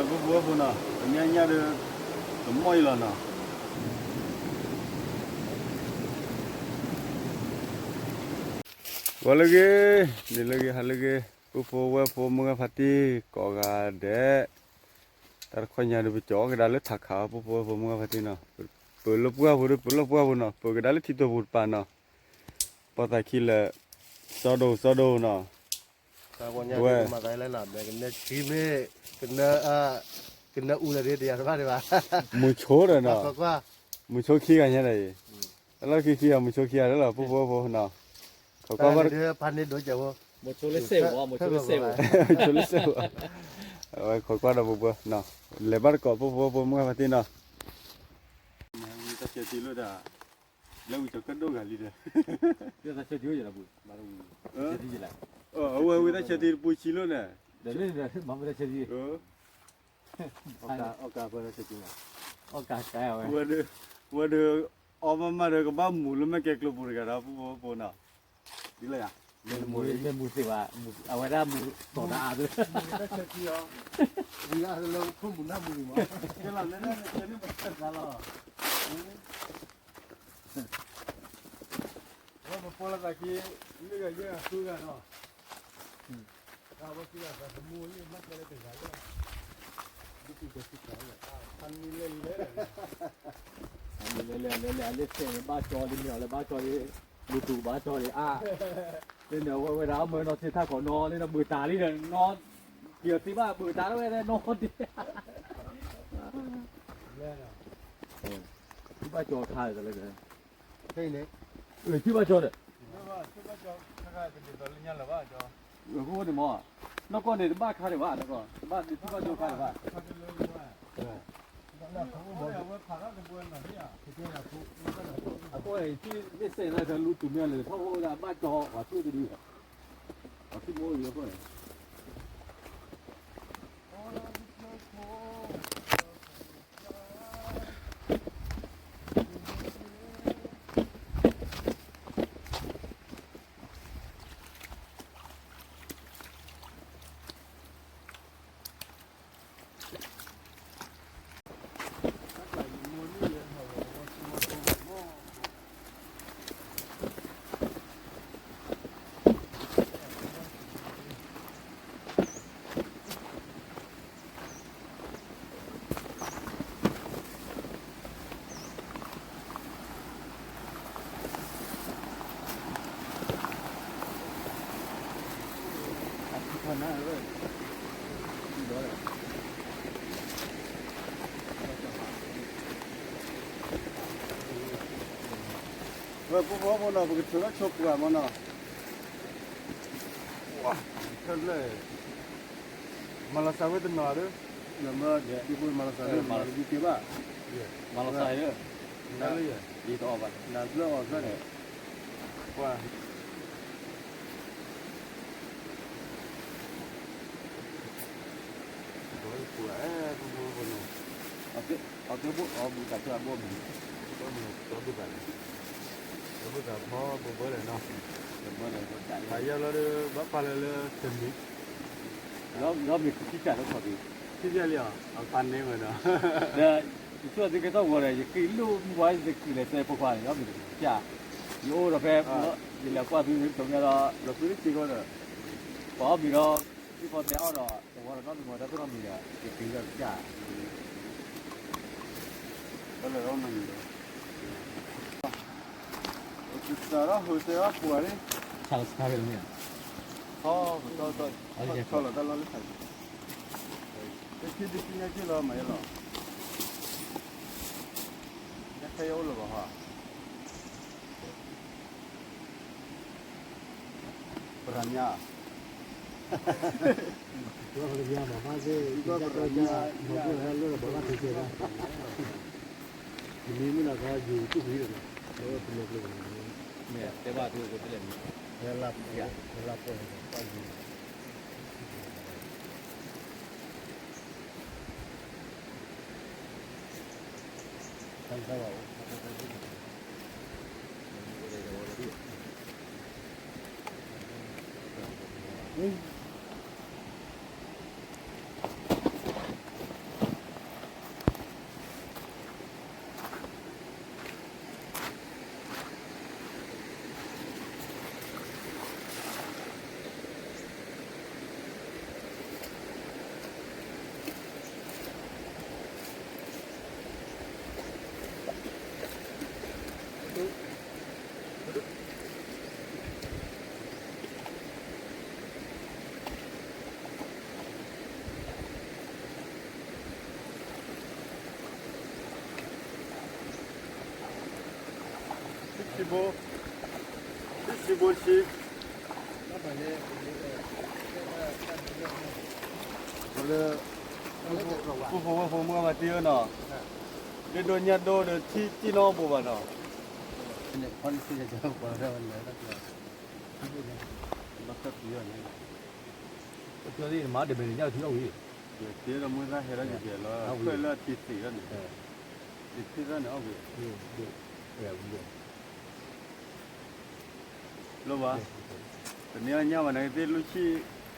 ဖိဖိဝဲဖိနီၤ, ပညါညါဒီး တမီၢ်အံၤလီၤနီၤ. ဂီၤလၢဂ့ၤ, နံၤလၢဂ့ၤ, ဟါလၢဂ့ၤ, ဖိဖိဝဲဖိမုၢ်ဂၤဖါတံၢ်ကိးဂၤဒဲး, တၢ်တခီညါဒီး ပကၠီကဒါလၢထးခး ဖိဖိဝဲဖိမုၢ်ဂၤဖါတံၢ်နီၤ, ပၢၤလၢပှၢ်ပူၤဒီး ပၢၤလၢပှၢ်ပူၤနီၤ, ပၢၤကဒါလၢထံတိာ်ပူၤတပၤနီၤ, ပီသးခံလၢ စီဒိၣ်စီဒိၣ်နီၤ, ဝဲ ကနဲထံမ့ၢ် ကနဲ ကနဲအူလၢဒ်တယၤတဘၣ်ဒံးဘၣ်, မုၢ်ဆိဒီးနီၤ, မုၢ်ဆိခံဂၤညါဒီးအံၤ, တၢ်လီၢ်ခံခံဂၤ မုၢ်ဆိခံဂၤလၢလီၤ ဖိဖိဖိနီၤ, ခိးကွၢ်ဘၣ် မုၢ်ဆိလၢစဲးဝဲ, မုၢ်ဆိလၢစဲးဝဲ, အဝဲခိးကွၢ်ဒီးပှၤပှၤနီၤ, လဲၤဘၣ်တကိး ဖိဖိဖိမုၢ်ဂၤဖါတံၢ်နီၤ, ဝံသးစဲၤထံလီၤဒီး, လၢဝံကၠီၤကၢၣ်ဒိၣ်ဂၤလံဒီး, ဝံသးစဲၤထံ, အဝဲဝံသးစဲၤထံတပူၤဆံလီၤန့ၣ်, အီၣ်ကးဖဲသးစဲၤထံ, အီၣ်ကးကါဝဲ, ဝဲဒီး, ဝဲဒီး, အီၣ်မးမးဒီးကဘၣ်မူၤလၢမဲာ်ကဲၤကျိၤပူၤတဂၤဒီး ဖိဖိဖိနီၤ, ဒ်လဲၣ်ယၤ, မ့ၢ်မူၤသ့ဘၣ်, အဝဲဒၣ်မူၤတီၤတအါ, ဝံၤလၢခိၣ်မူၤနၢ်မူၤမး, ကဲလီၤလၢန့ၣ် ကဲန့ၣ်ပတၢ်လီၤ ဝဲပပီလၢသးက့, မ့ၢ်ဂၤယဲၢ်ဂၤဃုဂၤနီၤ, တၢ်ဝဲခံဂၤသးသမူယဲၢ်မၤကဲလၢတဂၤလၢ, ဒ်သူၣ်ကဲၤသူၣ်ကဲၤလၢ, ဖးနံၤလဲၤလဲၤ, ဖးနံၤလဲၤလဲၤလဲၤလဲၤ အလၢစဲးန့ၣ်ဘၣ်ကၠီလံမ့ၢ်အီၤလၢဘၣ်ကၠီလံ, လူၤတူာ်ဘၣ်ကၠီလံအါ, လၢန့ၣ်အဝဲဝဲဒၣ်အမၢနီၤ ဆ့ထၢၣ်ခီနီၤလၢနီၤ ဘုးတၢ်လံဒီးနီၤ, က့ၤသ့ဘၣ်ဘုးတၢ်လၢဝဲနီၤဒ့ ထံၣ်ဘၣ်ကၠီခါဒီး, ထံၣ်ဘၣ်ကၠီဒီး, အဃိန့ၣ်မ့ၢ်, နီၢ်ကီၢ်န့ၣ် တဘၣ်ခါဒံးဘၣ်, တဘၣ်ထံၣ်ဘၣ်ကၠီခါဒံးဘၣ်, အဃိန့ၣ် ထံၣ်မ့ၢ်စဲးန့ၣ် လူၤတူာ်မ့ၢ်လၢထီၣ်အိၣ်ဝဲဒၣ်ဘၣ်ကၠီပှၤသူၣ်တဒု, ပှၤသူၣ်မ့ၢ်အိၣ်အံၤအဃိန့ၣ် ဝဲဖိဖိဖိနီၤ ပကထုးထီၣ်ဆိပှၤမ့ၢ်နီၤ, ဝါ, ခဲလၢာ်, မၤလီၤစှၤဝဲတနီၤဒီး, မၤလီၤစှၤဝဲတနီၤဒီး ဘုက့ၤဘၣ်, မၤလီၤစှၤ, ဒ်တအီၣ်ဘၣ်, နၤလၢအီၣ်ဖျၢၣ်န့ၣ်, ပှၤ အီၣ်ကဲဘိၣ်အီၣ်ဘုသးဖျၢၣ်အဘိၣ်မး, အီၣ်ဘုသးန့ၣ်, အီၣ်ဘုသးဖီဘိဘၢလဲၣ်နီၤ, ယၤလီၤဒီး ဘၣ်ပာ်လၢလၢတမံၤ, လီၤမ့ၢ်ခံကၢ်လၢခီၣ်က့ၤ, ခံကၢ်လံအီၤ အပာ်န့ၢ်ဝဲနီၤ, ဒီး ယဆိကမိၣ်သုကဲထီၣ်ဂီၤဒီး ယက့ၤလိၣ်မုၢ်ဝါယက့ၤလဲၤစဲးဖိခွါန့ၣ် လီၤမ့ၢ်တကၢ်, ယအိၣ်ဒီးဖဲ ယလဲၤကွၢ်သုတမံၤဒီး လီၤသုတစ့ၢ်ကီးဒီး ပှၤအီၣ်မ့ၤဒီး သုဖီတဲအီၣ်ဒီး တဝီဒီးနီတမံၤ တၢ်သူၣ်နီတမံၤဒီး ယက့ၤဒီးတကၢ်, ဘၣ်လၢအီၣ်မ့ၤဒီး ကစးထီၣ်ဟိးတဲအီၣ်ပှၤန့ၣ် ဆါကဆါက့ၤလီၤမ့ၢ်ဧါ, ထီၣ်ကတီၢ်ထီၣ်လီၤတၢ်လီၢ်လၢခါ, တဆံတဆံညါက့ၤလီၤမးယလီၤ, ညါခဲယအိၣ်လၢၤဘၣ်ဟီ, ပရၤညါ, ပရၤညါ, မ့ၢ်မ့ၢ်လီၤသးယူၤတူၢ်ဖံးဒီး, လၢတလဲၤကျိၤ, မ့ၢ်တဲဘၣ်သုတလဲၤမံၤ, လၢလၢပှဲၤဘၣ်ယူၤ တၢ်ကဘၣ်အိၣ်, အ ဖိ, တဆံဖိတဆံ, လၢ ဖိဖိဝဲဖိမုၢ်အမၤတ့ၢ်အၢနီၤ, ဒ့ဒိညၣ်ဒိဒီးထံၣ်ကံၣ်နီၣ်ဘိးဘၣ်နီၤ, မၤတဘ့ၣ်ညၣ်ထံအီၣ်ဝံၤ, ယတဲဒီးမုၢ်သၣ်ဟဲထီၣ်ယဲလီၤ, ခွဲးလၢအထံသံးထီၣ်န့ၣ်, ယထံၣ်သၣ်န့ၣ်အီၣ်ဝံၤ, လၢဘၣ်, တန့ၢ်အီၣ်ညၣ်ဘၣ်န့ၣ် သ့ၣ်လူၢ်ဆံၣ်,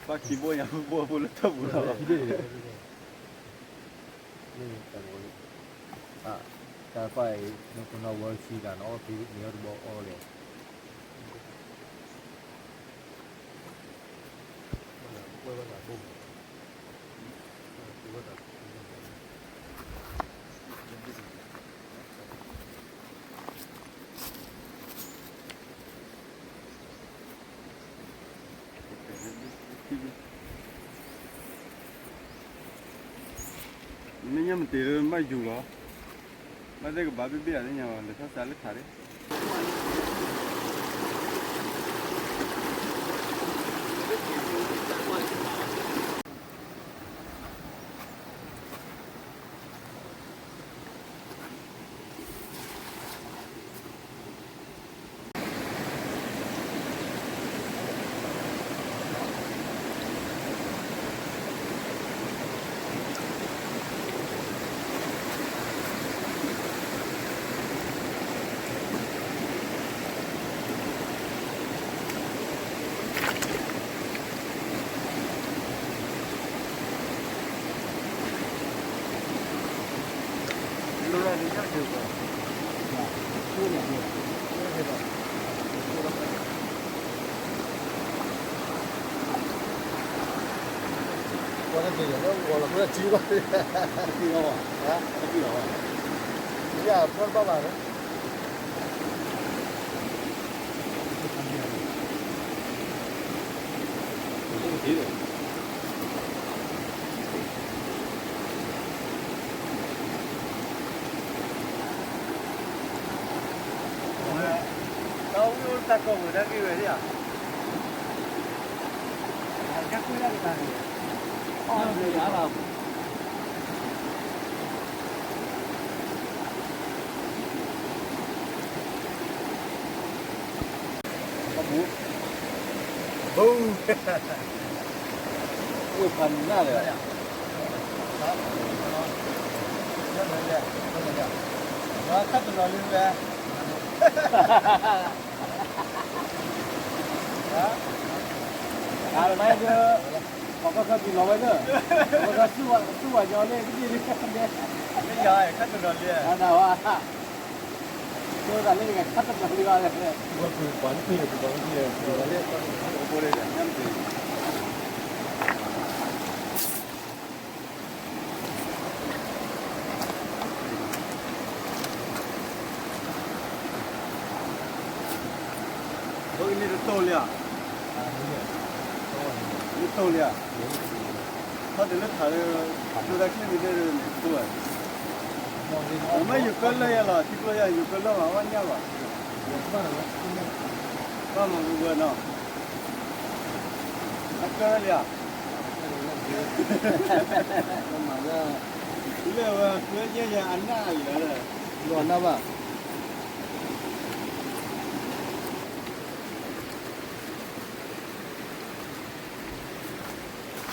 ပှၤခံဘိညါဘိဖိလၢထၢၣ်ပူၤလီၤ, တၢ်ပၢ်အံၤ နကနီၢ်ဝဲဆံတၢ်နအီၣ်သ့န့ၢ်အီၣ်တဘီအီၣ်လဲၣ်. မ့ၢ်ညၣ်မတ့ၤလၢဘၣ်ယူၤလီၤ, ဘၣ်သ့ၣ်ကဘၣ်ဘ့ၣ်ဘ့ၣ်အသ့ၣ်ညါဘၣ် လဲၤထီၣ်စးလၢခးဒၣ် တၢ်အိၣ်တၢ်ကီဝဲဒၣ်ဂ့ၢ်ဝဲဒၣ်, ဘု, ဝ့ၢ်ဖးနးလၢ, ခတ်တနီၤလံဝဲ, အမၤဒၣ်, ပှၤကီၢ်ခီၣ်ကံၤလီၤဝဲဒၣ်, ပှၤကီၢ်ခီၣ်ကံၤလီၤဝဲဒၣ်, ပှၤကီၢ်ခီၣ်ကံၤလီၤဝဲဒၣ်, မ့ၢ်ယၤခတ်တနီၤလံ, အဒၣ်ဝဲ, ကၠိဒၣ်လၢခတ်တနီၤလံဘၣ်, ဝဲပှၤပှၤနဖံးပှၤနဖံး, ဘၣ်ကန့ၣ်တတိၢ်လံဧါ, နတိၢ်လံဧါ, ထီၣ်တုၤလၢခးလၢ, ဒိတၢ်ချ့ၣ်န့ၣ်တဲ, အမ့ၢ်ယကၢလၢယၤလီၤ ထံကျိယၤ ယကၢလၢဘၣ် ဘၣ်ညၣ်ဘၣ်, ဘၣ်မၤဝဲဝဲနီၤ, အကၢလံဧါ, လၢဝဲကျဲယဲယၤအနၢ်အံၤလီၤ, လီၤနၢ်ဘၣ်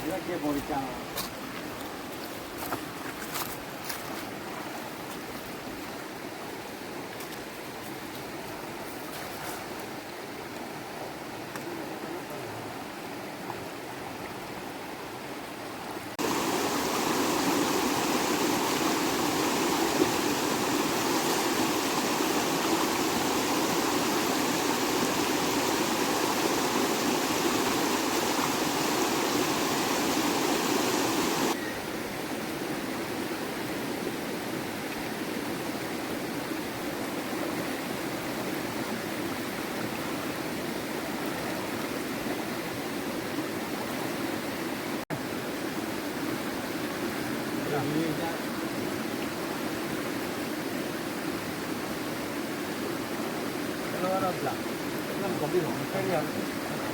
လၢကဲပီၤကစၢ်လီၤ. တဘ့ၣ်တသံဘၣ်ဝဲ, တဘ့ၣ်သံဘၣ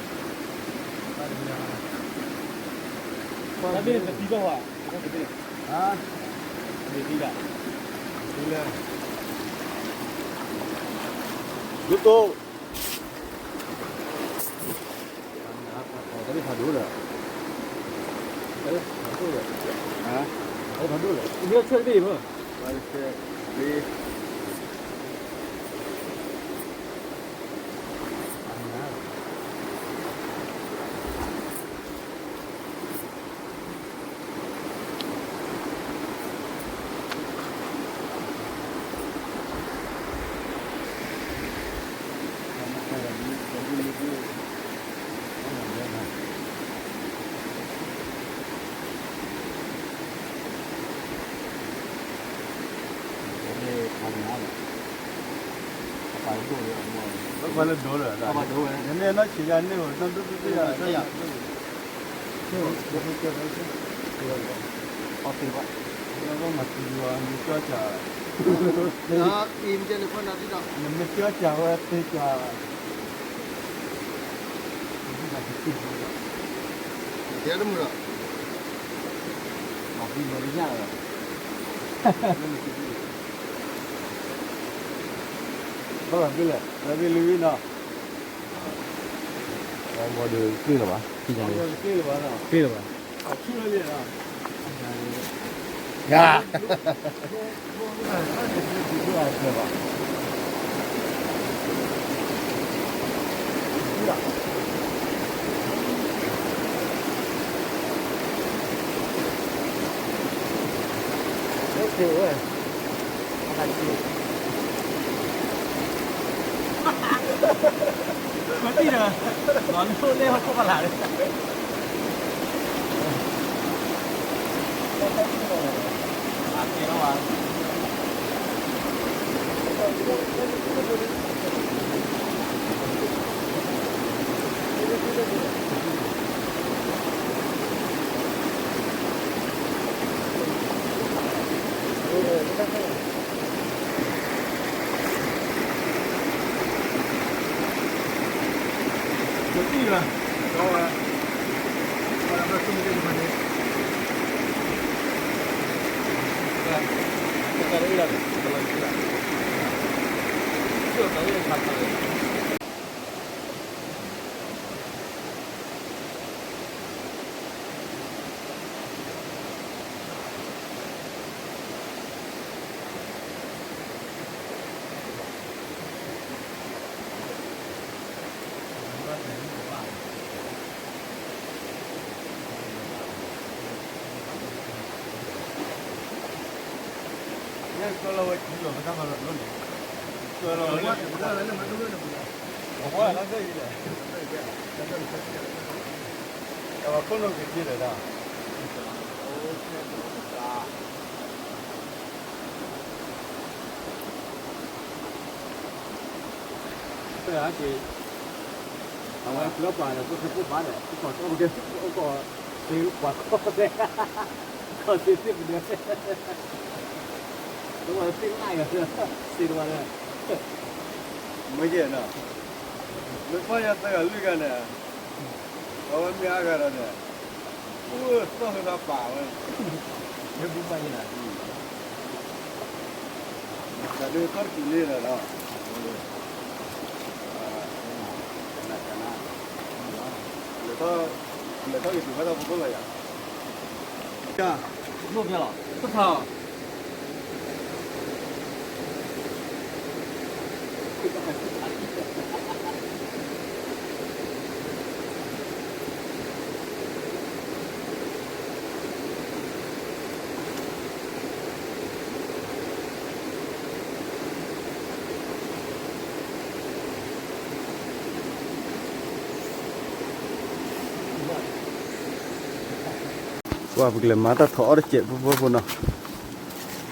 ်, ဒ်သိး တဘ့ၣ်ဖးဒိၣ်ဒီး, တဘ့ၣ်ဖးဒိၣ်ဒီး, ဆၢတဘ့ၣ်မ့ၢ် ဘၣ်လၢဒိၣ်လၢ, နမ့ၢ်နီၢ်ဆံးယၤန့ၣ် နီၢ်ဒိၣ်ဒိၣ်ဒိၣ်ယၤ, အီၣ်သ့ဘၣ်, မၤသံယွၤ မ့ၢ်ကၠီစၢ်, နမ့ၢ်ကၠီစၢ်ဝဲသ့စၢ်, တဲတမုာ်ဒီး, မၤသံယွၤလၢညၣ်လီၤ, ဘၣ်ဘၣ်ဘ့ၣ်လဲၣ် လၢဘ့ၣ်လွံၢ်နီၤ, မီဒီးတ့ၢ်လၢၤဘၣ်, တ့ၢ်လၢၤဘၣ်, တ့ၢ်လၢၤဘၣ်, ယၤ မတံၢ်ဒီး, လီၤလိၣ်လၢဟီၣ်ခိၣ်ဖးလာ်ဒီး, အဝဲကျၢၤပှၤဒီး ပှၤခဲဖိဘၣ်ဒီး ပှၤကီၢ်သ့ပှၤကီၢ်သ့, ကီၢ်သ့သ့ၣ်ပဒဲ, ပှၤသ့ၣ်နၢ်ဂၤ, သ့ၣ်တဝဲ, မ့ၢ်ယဲနီၤ, မ့ၢ်ပှၢ်ယၤသၢဂၤလွံၢ်ဂၤန့ၣ်, အဝဲမ့ၢ်အါဂၤဒီးန့ၣ်, အိၣ်သီၣ်ဟဲသးပာ်ဝဲ, မ့ၢ်ဘူၣ်ဘၣ်ယဲနီၤ, တၢ်ဒုးသီၣ်တပူၤလံဒီးလီၤ, လဲၤထီၣ်က့ၤတုၤဖဲတၢ်ဖီခိၣ်လီၤယၤ, တၢ်, လိၣ်ဖဲလီၤ, တထါ, ပှၤပကလဲၤမၤတၢ်ထီၣ်အီၣ်တစဲးဖိဖိဖိနီၤ,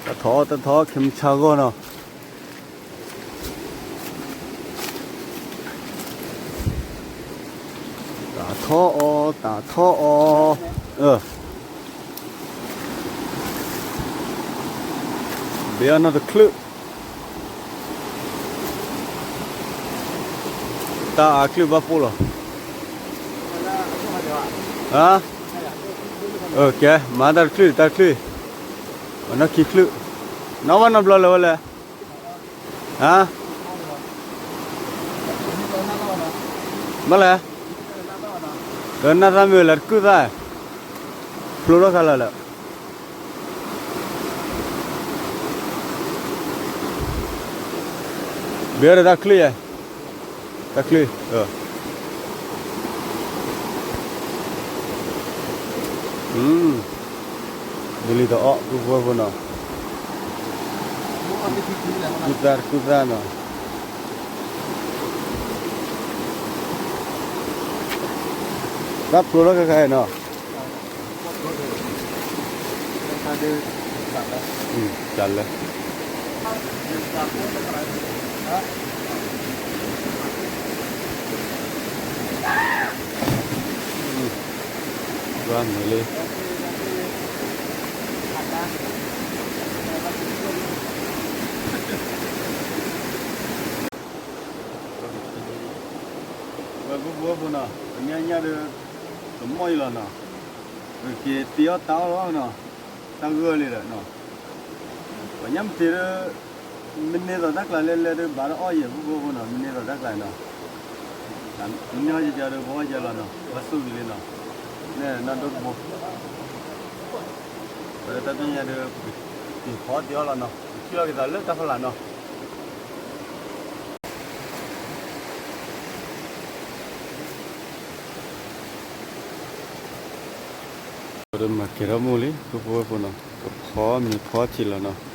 တၢ်ထီၣ်အီၣ်တၢ်ထီၣ်အီၣ် ခဲမုၢ်ဆါဂီၢ်နီၤ, တၢ်ထီၣ်အီၣ် တၢ်ထီၣ်အီၣ်, ဘ့အီၣ်နီၢ်တချုး တၢ်ထီၣ်အီၣ် တၢ်အါချုးဘၣ်ပိၢ်လီၤ. ဟါ, ကဲ, မၤတၢ်တချုး တၢ်တချုး, အနီၢ်ခံချုး, နီၢ်ဘၣ်နီတဘျီလၢၤဝဲလဲၣ်. ဟါ, ဘၣ်လဲၣ်, ဒီးနၢ်သၣ်မ့ၢ်ဝဲလဲၣ်တကုၢ်သၣ်, ဖျိထီၣ်ခါလၢာ်လၢာ် ဘၣ်ဒီးတၢ်ချုးယဲ, တၢ်ချုး, မ့ၢ်လံတအီၣ် ပုၢ်ဖိဝဲၢ်ဖိနီၤ, တကုၢ်သၣ်တကုၢ်သၣ်နီၤ, တၢ်ဖျိထီၣ်ခါခါအံၤနီၤ. တၢ်လၢ ဘၣ်မ့ၢ်လံ ဝဲပုၢ်ဖိဝဲၢ်ဖိနီၤ, ပညါညါဒီး ကမီၣ်အံၤလီၤနီၤ, ပက့ၤတ့အီၣ်တၢ်အီၣ်လီၤနီၤ, တၢ်ဂၢၢ်လံဒီးနီၤ, ပညါမ့ၢ်တ့ဒီး မ့ၢ်န့ၢ်သိးတၢ်ကျးလဲၣ်လဲၣ်ဒီး ဘၣ်ဒီးအီၣ်ယဲၢ် ပုၢ်ဖိဝဲၢ်ဖိနီၤ, မ့ၢ်န့ၢ်သိးတၢ်ကျးနီၤ, မ့ၢ်န့ၢ်အီၣ်ယဲၢ်ဒီး ပအီၣ်ယဲၢ်လီၤနီၤ, ပှၤဆိၣ်ဂ့ၤလံနီၤ, နဲၣ်နီၢ်ဒိၣ်တဘိ, ပတၢ်ပညါဒီး ပက့ၤဖီတ့အီၣ်လီၤနီၤ, ပထံၣ်လီၤက့ၤသးလၢတၢ်ဖီလာ်နီၤ. ပဒိးမၤကဲၤထီၣ်မိၢ်လံ ပုၢ်ဖိဝဲၢ်ဖိနီၤ, ကဖီမ့ၤဖီထံးလီၤနီၤ,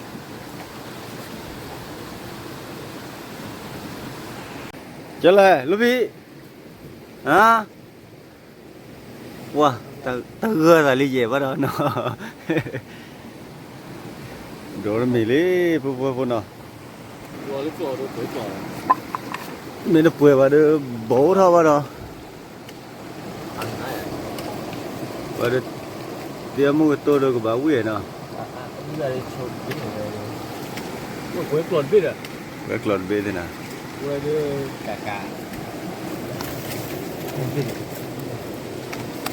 ကလဲၣ် လူဘံၣ်, ဟါ, ဝါ, တၢ်ဂၢၢ်သးလံယဲၢ်ဘၣ်ဒီးနီၤ, ဒိးတမ့ၢ်လံ ပုၢ်ဖိဝဲၢ်ဖိနီၤ, မ့ၢ်တပှဲၤဘၣ်ဒီး ဘီအိၣ်ထီၣ်ဘၣ်ဒီး ဝဲဒၣ် ဒ်အမုၢ်ကတိၢ်ဒီးကဘၣ်ဝံၣ်နီၤ, ဝဲကျီၢ်တဘ့ၣ်သ့ၣ်န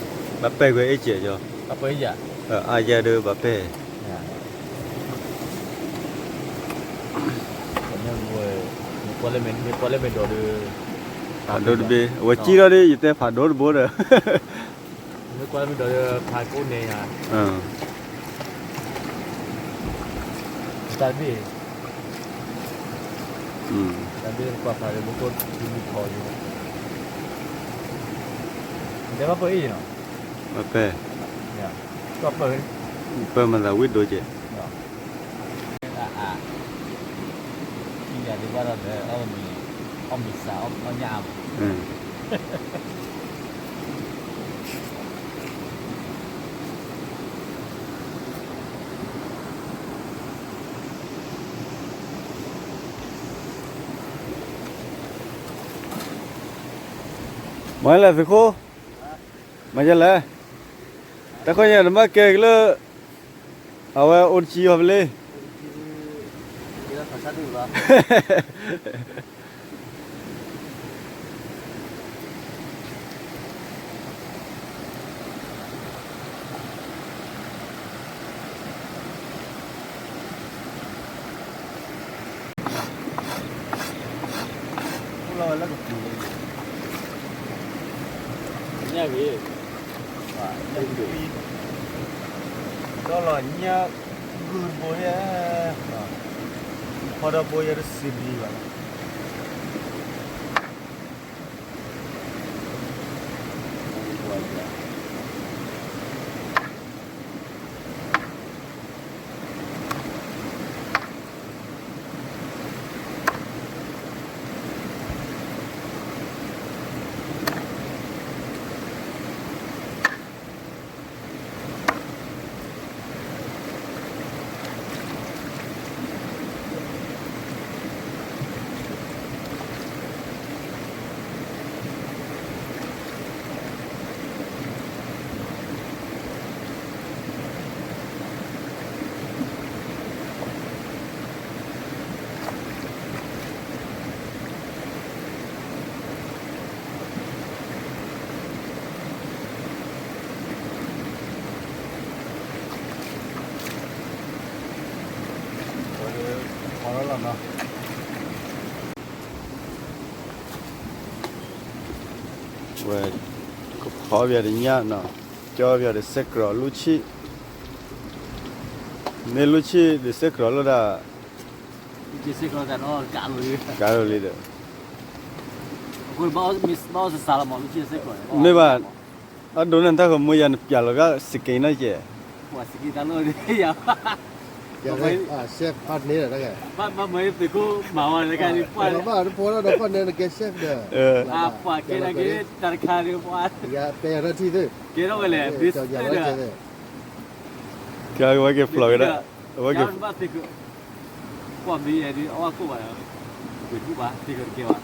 ၤ, ဘၣ်ပဲာ်ကွံာ်အ့ၣ်ကဲးကီ, အါယၤဒီးဘၣ်ပဲာ် ဖးဒိၣ်တဘ့ၣ် အဝဲကံၣ်ထီၣ်ဒီး ယတဲဖးဒိၣ်တဘိဒီး မ့ၢ်ကွၢ်လၢမ့ၢ်ဒီးဖးကိးန့ၣ်ယါ, တၢ်တဘ့ၣ်, တၢ်တဘ့ၣ်ကွၢ်ဖးဒီးမူခိၣ်ထူလံခီယါ, တဲဘၣ်ပှၤအံၤနီၤ, ဘၣ်ပဲာ်, ပၢ်မၤသးဝံၣ်ဒိကဲး, အါ, အါ, အံၤယၤဒုးဘၣ်ဒီးလၢအီၣ်မံၤ, အီၣ်မံၤစးအီၣ်ညၣ်အါမး မၤလဲၣ်သုးခိၣ်, မၤယလဲၣ်, တၢ်ခီညါတမ့ၢ်ကဲကလၢ အဝဲအိၣ်တဆံအီၤဖဲလဲၣ်, အိၣ်လီၤဝဲလၢကပူၤလံ, ညၣ်ဂ့ၤ, ဒီးလီၤညၣ်ဂုၢ်တဘိယဲ, ဖီဒီးဘိယဲတစံးဘံၤဘၣ်. ဝဲ ကဖီပယီၤတညၣ်နီၤ, ကၠီပယီၤဒီး စဲးကြီၤလူၢ်ဆံၣ်, မ့ၢ်လူၢ်ဆံၣ်ဒီး စဲးကြီၤလၢဒၣ် ကါလိၤလံဒီး မ့ၢ်ဘၣ်, အဒိန့ၣ် တၢ်ကမၢယၤ နပျးလီၤဘၣ် စက့နီၣ်ကဲ, ပှၤစက့တၢ်လီၢ်ဒ်ယၤ ဘၣ်မၤသုးခိၣ်မၤဝဲတခါန့ၣ် ပှၤဘၣ်တဖိဒီး ပှၤနဲနကဲ chef ဒီး ပှၤကဲဒၣ်က့ၤတၢ်တခါန့ၣ် ပှၤ ပျဲယၤထီၣ်ထံၣ်သု ကဲထီၣ်ဝဲလဲၣ် ဘ့ၣ်စၢ်ဒီး ကဲဝဲက့ၤဖျိးက့ၤဒီး အဝဲက့ၤ ဘၣ်သုးခိၣ် ကွၢ်မ့ၢ်ယဲဒ်အဝဲကိၣ်ဘၣ်ဒီး ဝ့ၤကူၣ်ဘၣ် သုးခိၣ်တကဲဘၣ်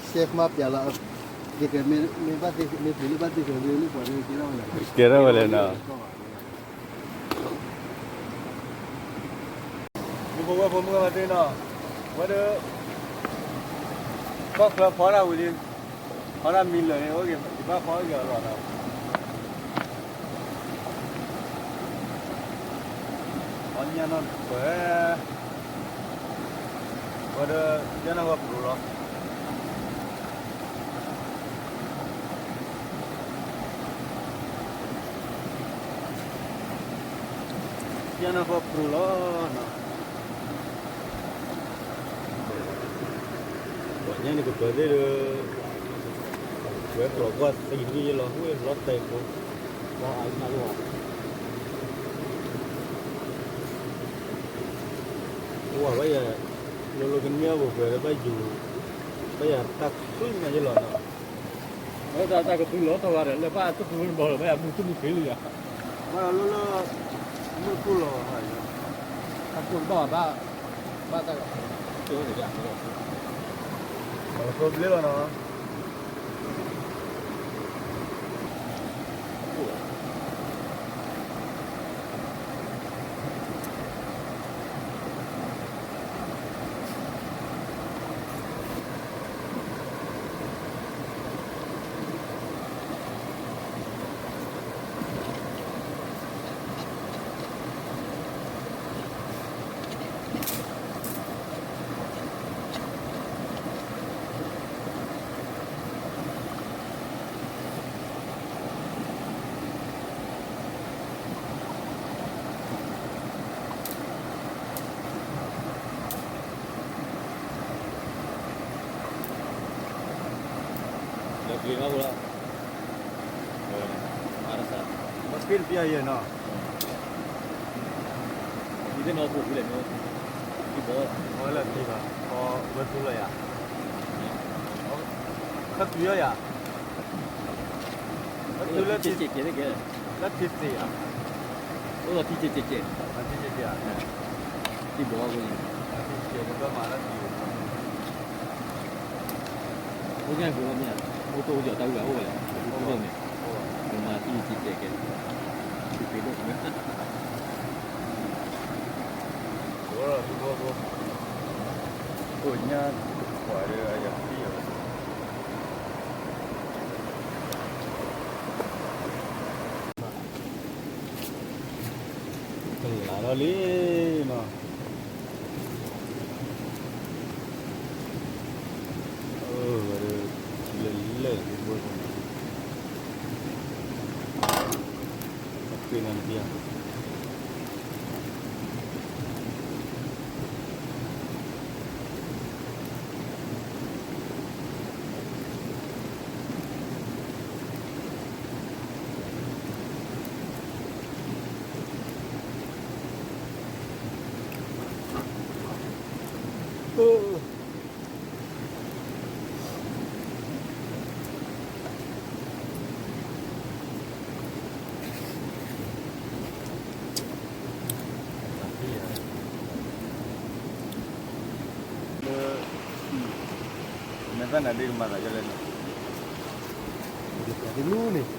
chef မၤပျးလီၤ မ့ၢ်ဘၣ်သုးခိၣ် မ့ၢ်ပျးလၢဘၣ်သုးခိၣ် မ့ၢ်လၢပှၤန့ၣ် ကဲထီၣ်ဝဲလဲၣ် ကဲထီၣ်ဝဲလဲၣ်နီၤ မုၢ်ဖိဝဲၢ်ဖိမုၣ်ဝဲမၤသ့နီၤ ဝဲဒၣ် ကီၢ်ချၢဖီဒၣ်ဝံၤလံ ဖီဒၣ်မံလၢာ်န့ၣ် အိၣ်က့ၤ ယဘၣ်ဖီအိၣ်က့ၤအလီၢ်နီၤ ဖီညၣ်နီၢ်ပၢၢ် ဝဲဒၣ် ညၣ်နီၢ်ဝဲပရူၤလီၤ ညၣ်နီၢ်ပၢၢ်ပရူၤလီၤနီၤ ပှၤညၣ်န့ၣ်ကပၢၤသ့ၣ်ဒီး ဝဲကျိၤကွၢ်သံန့ၣ်လီၤ ဝဲလီၤတဲာ်ဖိ လီၤအါလီၤ အိၣ်ဝဲယၤ လိၤလိၤကန့ၢ်အပှဲၤပှဲၤလၢဘၣ်ယိၤ ဘၣ်ယၤတၢ်ခုၣ်ညါယလီၤနီၤ ဝဲဒၣ်တၢ်ကသူလီၤထီၣ်ဝဲဒီး လၢဘၣ်တၢ်သူလီၤဘီလီၤ ဘၣ်ယၤမုၢ်သူၣ်မုၢ်ဖံးလံယၤ ဘၣ်လီၤလၢလၢ မုၢ်တခိၣ်လီၤ တၢ်ခိၣ်တဘၣ်ဘၣ် ဘၣ်တၢ်က ကၠိန့ၣ် ဘၣ်လီၤဘျ့လီၤနီၤ လၢပျံၤမးဖိလီၤ မၤတစး မ့ၢ်ဖ့တပျၢ်ယဲၢ်နီၤ ယသ့ၣ်နီၣ်ဖိဖုလဲၣ်မ့ၢ် ဘီ အဝဲလၢဖံဘၣ် အဝဲသူလီၤယၤ ခါတုၤယီၤယၤ ခါတုၤလၢ လၢထံသ့ယၤ အိၣ်လီၤထံကဲကဲကဲ ထံကဲကဲ ထံဘီကဲ ထံကဲကဲ ပဘၣ်မၤလၢထံ အိၣ်ညါကအိၣ်မ့ၢ် အိၣ်တိၢ်ကီၤတၢ်ဂုၤအအိၣ်ဝဲလဲၣ် အိၣ်မ့ၢ် မၤထံကဲကဲကဲ ထံသ့ဒိၣ် အိၣ်ညါ ပှၤဒီးအယၤသံယၤ ကလးထီၣ်လံနီၤ လဲၤလဲၤ ပှၤနၤတပျၢ် လၢ မဲာ်သၣ်နၤဒ့ကမၤသးဒ်လဲၣ်န့ၣ် န့ၣ်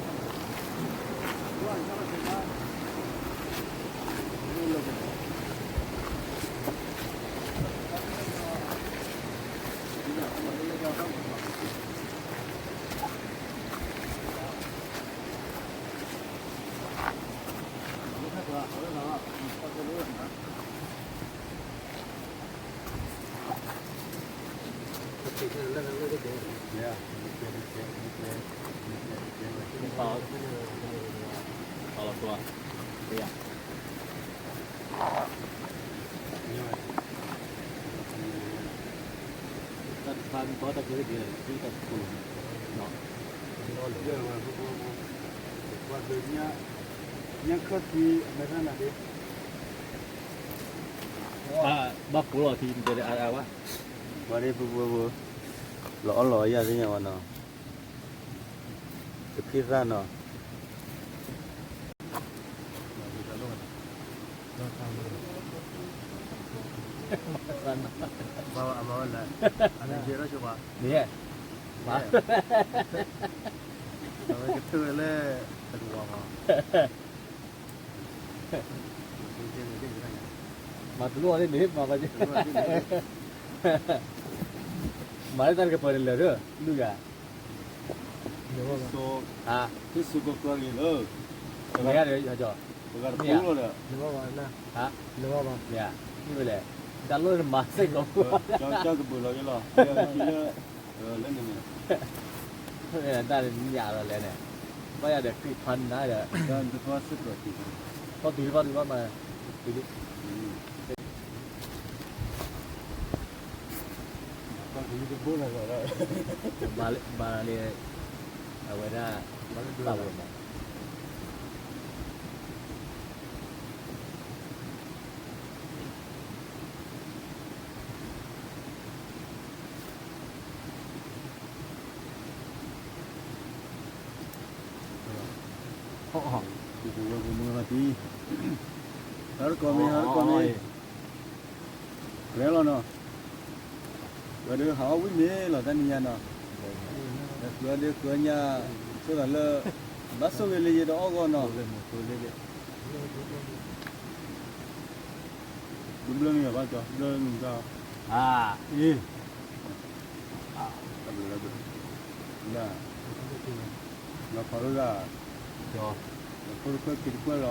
အဝဲခါကျါ အဝဲလီၤ တၢ်တဖၣ်မ့ၢ်ကီတၢ်ခဲကဲ တၢ်တခိၣ်လီၤ, ညၣ်ခၢၣ်သံအမဲာ်သၣ်နၤဒ့, ဘၣ်ကိးလီၤထံ ပတဲလၢအါအါဘၣ်, ပှၤဒ့ပူပူပူ, လီၤအီၣ်လီၤအီယၤသ့ၣ်ညါဝဲနီၤ, တဖံသၣ်နီၤ. ဘၣ်အမၤဝဲလဲၣ်, အတယဲၢ်ထီၣ်ဆိပှၤ, န့ၣ်, အဝဲကထၢၣ်ဝဲလၢ တကဝီၤမး, မၤတလိၣ်အီၤန့ၣ် မၤဘၣ်, မၤလၢတၢ်တကပၤန့ၣ်လၢာ်ဒီး လုၢ်ဂၤ ဟါ, ဟ့ၣ်စိကီၢ်ကီၢ်ဂ့ၤလၢ, ပဂၤတပူလီၤဒီး, ဟါ, မ့ၢ်ဝဲလဲၣ်, တၢ်လိၣ်န့ၣ်မၤစ့ၢ်ကီး, ကၠီကဘုးလီၤက့ၤလီၤ, လၢန့ၣ်န့ၣ်, တၢ်ညၣ်လီၤလဲၣ်န့ၣ်, ဘၣ်ယၤဒီးဃ့ဖးနါဒီး, တၢ်စ့ၢ်ကီး, ကီၢ်တုၤလံ ကီၢ်တုၤလံဘၣ်မး, တုၤလံ ဘၣ်လၢ အဝဲဒၣ် ဘၣ်လၢဒိၣ်လီၤမး, ပဝဲပမုၢ်ဂၤတံၢ်, ဟါတကီၢ်မ့ၢ် ဟါတကီၢ်မ့ၢ် ကရဲလီၤနီၤ, ဝဲဒၣ်ဟးအီၣ်ဝံၣ်မ့ၤလီၤတၢ်နံၤညါနီၤ, ဝဲဒၣ်ဃုအီၣ်ဒ့ဃုအီၣ်ညၣ်, ဆိသးလၢ ဘၣ်ဆိၣ်ဂ့ၤလၢယဲဒီးအီၣ်ဂီၢ်နီၤ, ဘျၢဘျၢမ့ၢ်ဘၣ်ကၠီ ဘျၢမ့ၢ်ဘၣ်, အ့ တၢ်ဘျုးတၢ်ဘျုး, လီၤဖးလိာ်သး, ကၠီ, ဖိတခွဲးခံတခွဲးလီၤ,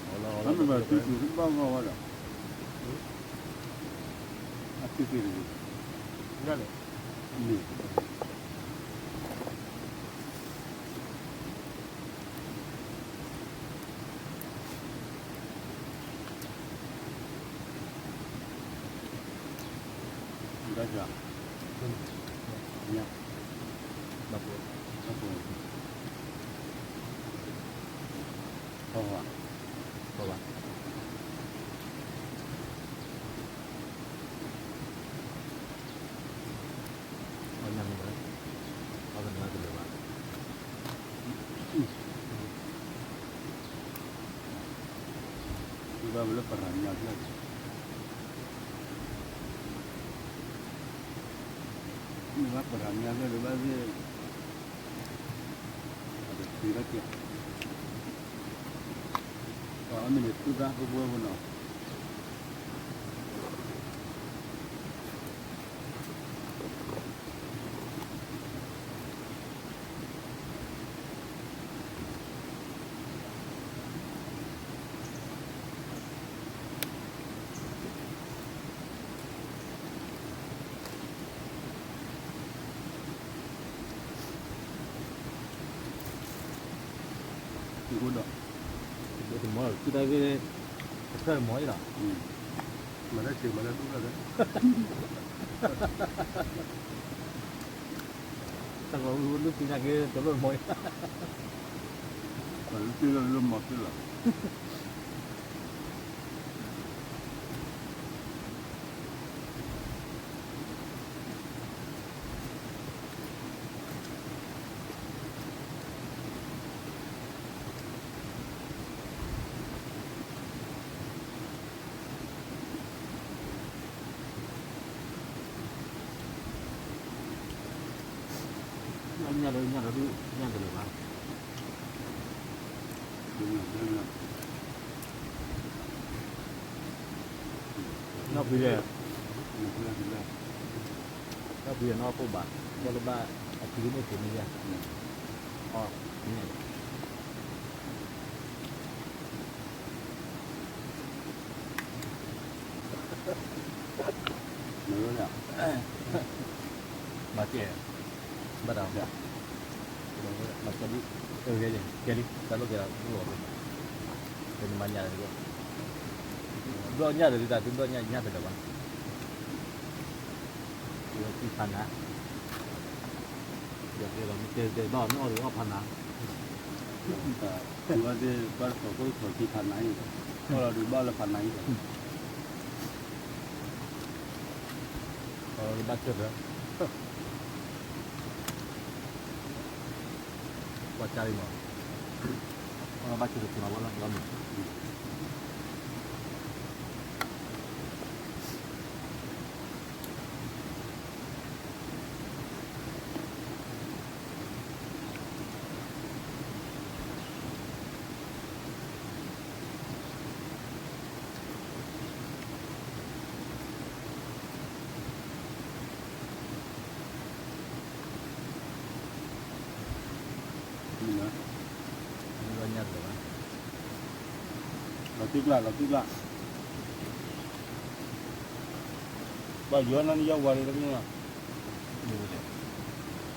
အမ့ၢ်ဘၣ်သုသုတဘၣ်ဂီၢ်ဝဲဒီး, အသုသုတဂ့ၤ, န့ၣ် ဒါကြာ, ည, ဘၣ်ပှဲၤ, ဘၣ်ပှဲၤ, ပှဲၤ, ပှဲၤ, အီၣ်ညၣ်မ့ၢ်ဘၣ်, အီၣ်တနၤတလၢာ်ဘၣ်, ဒုးဘၣ်ဝဲလၢပရၤမညါဖျၢၣ်န့ၣ်, မ့ၢ်ဘၣ်ပရၤမညါဖျၢၣ်ဒုးဘၣ်သ့ၣ်, အတသ့ဘၣ်ကဲ, အီၣ်မ့ၢ်န့ၣ်သူၣ်တၢ်ဖိဖိဖိနီၤ. ဒီး, တမီၤလီၤ သူၣ်တၢ်ဂ့ၢ်, တဖျၢၣ်တမီၤအံၤလီၤ, မၤတၢ်ဆံးမၤတၢ်သူၣ်တၢ်ဂ့ၢ်, တၢ်ကီၢ်ဝံၤဝဲလၢသူၣ်တၢ်ဂ့ၢ် တလိၣ်တမီၤအံၤ, ပှၤလၢသ့ၣ်လၢလၢမီၤသ့ၣ်လီၤ. ညၣ်လၢညၣ်လၢဒုး ညၣ်တလၢာ်ဘၣ်, နီၢ်ဖံလဲၣ်, ဒ်နီၢ်ခိၣ်ဘၣ်, ကဲလၢဘၣ်အထံန့ၣ်သ့ၣ်န့ၣ်ယါ, အီၣ်န့ၣ် မၤကဲ, ဘၣ်တၢ်, ကဲလံ ကဲလံ တၢ်လိၣ်ကဲလီၤ, ကဲနမၤညၣ်ဒီး, ဘျီၣ်ညၣ်ဒီး တၢ်သုဘျီၣ်ညၣ်ညၣ်တဒီးဘၣ်, ထံဖးနါ, ယကဲလီၤ မ့ၢ်တဲတဲဘၣ်မ့ၢ်အီၣ်ဒီးအီၣ်ဖးနါ ဘၣ်သကိးခိၣ်သီၣ်ခံဖးနါအံၤ, အီၣ်လီၤဒုးဘၣ်လၢဖးနါအံၤ, ဘၣ်ဆၢၣ်ဖဲ, ကွၢ်ကၢ်လံမး, ဘၣ်ဆၢၣ်ဖဲမးဝဲလီၤလီၤမး လီၤတံၢ်ကျၢ် လီၤတံၢ်ကျၢ်, ဘၣ်ယွၤနၤနယွၤဝၤလံတမ့ၢ်လီၤ,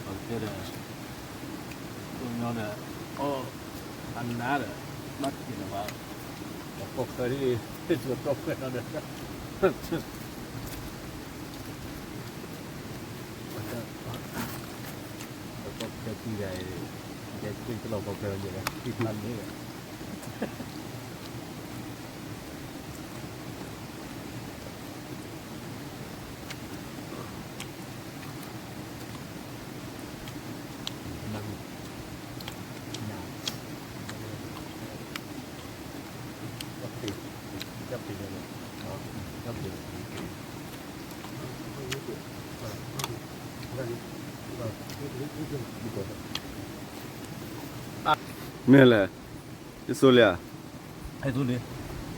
တဲဒီး, အီၣ်ဖးနါဒီး, အီၣ်ဖးနါဒီး, ဘၣ်က့ၤလၢၤဘၣ်, ပကီၢ်ခွဲးဒ်အံၤ, ပကီၢ်ခွဲးတံၢ်ဂၤအံၤ, ကဲတလီၢ်ကီၢ်ခွဲးလီၤယဲၢ်, တံၢ်ဖးန့ၣ် မ့ၢ်လဲၣ်, ယစိလံဧါ, ယစိလံ,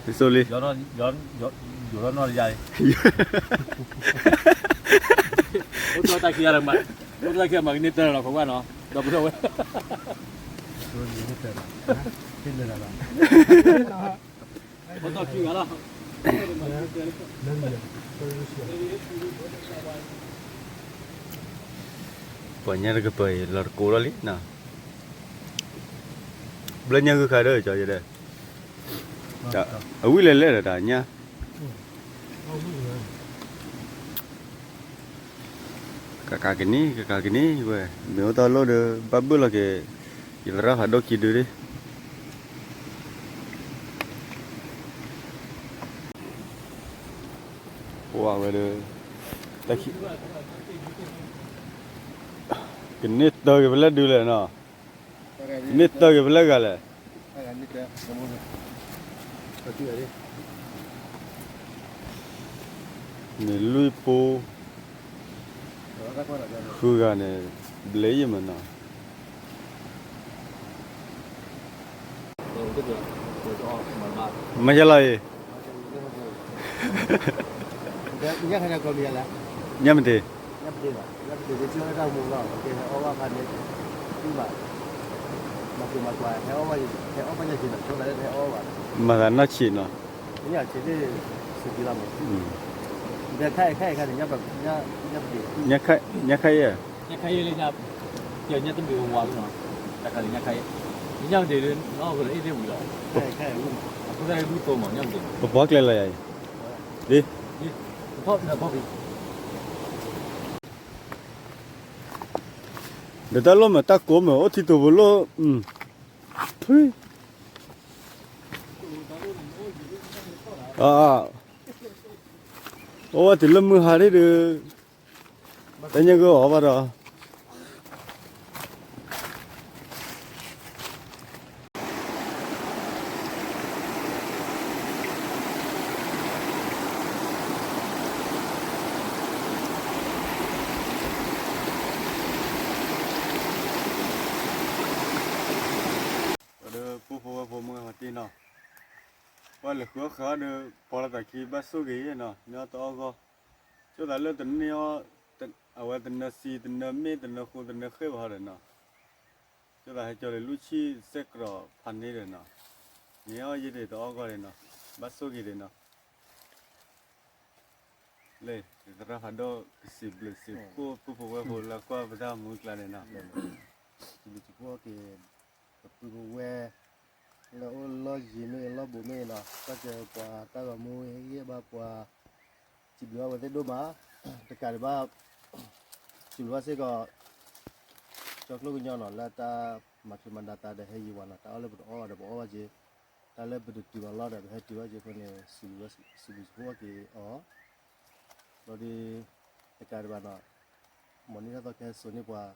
ယစိလံ, ယိၤထီၣ်နီၢ်တယါလံ, အိၣ်တၢ်ခံဂၤလၢမၤ, အိၣ်တၢ်ခံဂၤမၤကန့ၢ်တၢ်လီၤ ခိးကွၢ်နီၤ, ဒီပုၢ်ဒီဝဲၢ် ပှၤညါတကပၤအံၤ လီၤတကိးလီၤလံနီၤ, ဘျီညါဂုၤခါဒီး ကၠီယဲဒၣ်, အဝံၣ်လဲၤလဲၣ်ဒီးတၢ်ညါ ကကးကန့ၢ် ကကးကန့ၢ်ဝဲ, မ့ၢ်အိၣ်တၢ်လိၣ်ဒီး ဘၣ်ဘၣ်လီၤက့ၤ, ယသရၣ်ဖးဒိၣ်ခံဒုဒၣ်, ပှၤဝဲဒီး, ကန့ၢ်တၢ်က့ၤဖဲလဲၣ်ဒုလဲၣ်နီၤ, ကန့ၢ်တၢ်က့ၤဖဲလဲၣ်ဂၤလဲၣ် မ့ၢ်လွံၢ်ပူ, ဃုဂၤန့ၣ်, ဘျဲယံၤမနီၤ, မ့ၢ်လီၤအံၤ, ညၣ်မတ့ၤ မၤသးနီၢ်ဆံးနီၤ, ညၣ်ခါအံၤ, ညၣ်ခါအံၤ, ညၣ်တဘ့ၣ်ဝါနီၤ, တခါလၢညၣ်ခါအံၤ, ညၣ်မတ့ၤလၢနီၢ်ကလၢအ့ၣ်သ့ၣ်ဝံၤလီၤ, ပပှၤကျဲလီၤယၤအံၤ, ဒ် ဒီးတၢ်လိၣ်မး တၢ်ကိးမး အိၣ်ထံတိာ်ပလိၣ်, ထွံၣ်, အိၣ်ဝဲတုၤလၢမုၢ်ဟါဒ်ဒီး, တၢ်ညၣ်ဂိၢ်အီၤဘၣ်ဒီး ဒီးပှၤဖိဝဲၢ်ဖိမုၣ်ဂၤတ့ၢ်နီၤ, ပှၤလဲၤဃုအီၣ်ဃုအီဒီး ပှၤလီၤသးခံဘၣ်ဆိၣ်ဂ့ၤနီၤ, မ့ၢ်အီၣ်တအီၣ်ဂီၢ်, ဆိသးလၢတန့ၢ်အီၣ်, အဝဲတနၢစံတနၢမ့ၢ်တနၢဃိတနၢဃ့ၢ်ဘၣ်ဒီးနီၤ, ကၠိသးဟဲကၠီလံၤ လူၢ်ဆံစဲးကရီးဖးန့ၢ်ဒီးနီၤ, န့ၢ်အီၣ်ယဲၢ်ဒံးတအီၣ်ဂီၢ်ဒံးနီၤ, ဘၣ်ဆိၣ်ဂ့ၤဒံးနီၤ, လၢသရၣ်ဖးဒိၣ်ကစံးဘျုးစံးဖှိၣ်ပုၢ်ဖိဝဲၢ်ဖိလၢကွၢ်ပတၢ်မူအကျါန့ၣ်နီၤ, စံးဘျုးစံးဖှိၣ်က့ၤ ပပုၢ်ပဝဲၢ် လၢအိၣ်လီၢ်ယံၤမ့ၢ်ဂ့ၤ လီၢ်ဘူးမ့ၢ်ဂ့ၤနီၤ, ကွၢ်စၢၤပှၤတၢ်ဂီၤမူ ဟ့ၣ်ဂံၢ်ဟ့ၣ်ဘါပှၤ, စံးဘျုးဘၣ်ဝဲသ့ၣ်ဒိၣ်မး, တကးဒံးဘၣ်, စံးဘျုးဘၣ်စ့ၢ်ကီး ကၠီကျိၣ်ကညီနီၤ လၢတၢ်မၤချ့မၤဒၣ်သးဒီးဟဲယံၤဝဲနီၤ, တၢ်အီၣ်လၢပတအီၣ်ဒီးပအီၣ်ဘၣ်က့ၤ, တၢ်လၢပတတုၤဘၣ်လီၢ်ဒီး ပဟဲတုၤဘၣ်က့ၤအဃိန့ၣ် စံးဘျုးစံးဘျုးစံးဖှိၣ်က့ၤအီၤ, ဘျီဒီး တကးဒံးဘၣ်နီၤ, မ်နံၣ်ထီၣ်သီကဟဲစိာ်န့ၢ်ပှၤ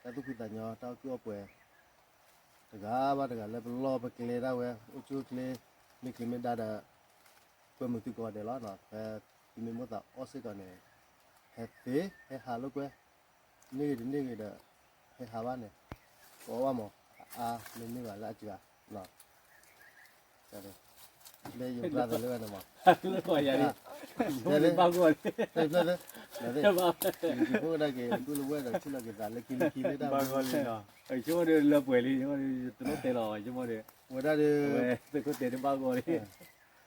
တၢ်သူၣ်ဖှံသးညီ တၢ်အီၣ်ကုၢ်အီၣ်ပှဲၤ တဂၤဘၣ်တဂၤလၢပလီၢ်ပကျဲဒၣ်ဝဲ အိၣ်ဆူၣ်အိၣ်ချ့ မ့ၢ်ချ့မ့ၢ်ဒါဒီး ကွဲမုာ်သုကိးဂၤဒဲးလီၤ. ဖဲသုမ့ၢ်မိၣ်သးအီၣ်စ့ၢ်ကီးန့ၣ် ဟဲသ့ ဟဲဟးလိာ်ကွဲ, န့ၢ်ဂ့ၤတန့ၢ်ဂ့ၤဒီး ဟဲဟးဘၣ်န့ၣ် ကအီၣ်ဘၣ်မး အါမ့ၢ်န့ၢ်ဘၣ်လၢအစှၤ လၢယကျါသးလၢဝဲန့ၣ်မး, လၢယဘၣ်ဂီၢ်လံ, ယဖိကဒၣ်က့ၤ ဒူၣ်လဝဲၢ်ဒီး ထံၣ်လီၤက့ၤသးလၢခံလၢခံလၢတၢ်ဘၣ်ဂီၢ်လံနီၤ, ဆိကမိၣ်ဒီးလၢပှဲၤလံ, ဆိကမိၣ်ဒီး ယတလိၣ်တဲလီၤ, ဆိကမိၣ်ဒီး ဝဲဒၣ်ဒီး သုးခိၣ်တဲတဘၣ်ဂီၢ်လံ,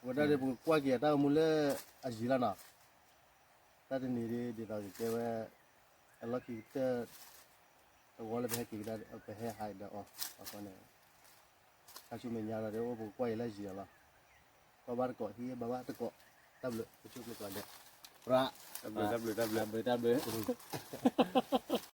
ဝဲဒၣ်ဒီး ပကကွၢ်က့ၤအတၢ်ဂီၤမူလၢအယံၤလီၤနီၤ, တၢ်တနံၤဒီး ဒ်သိးကတဲဝဲ အလီၢ်ခံကတၢၢ် တဝီလၢပဟဲက့ၤကဒါ ပဟဲဟးဒီးအီၤ အဃိန့ၣ် ခါဆူမဲာ်ညါဒီး အိၣ်ပကကွၢ်အံၤလၢယံၤအီၤလီၤ. ကွၢ်ဘၣ်တကိး ဟံးဘၣ်ဘၣ်တကိး, တၢ်ဘျုး ပဆိၣ်ကျၢၤကျါဒဲး, ပြး, တၢ်ဘျုး တၢ်ဘျုး တၢ်ဘျုး တၢ်ဘျုး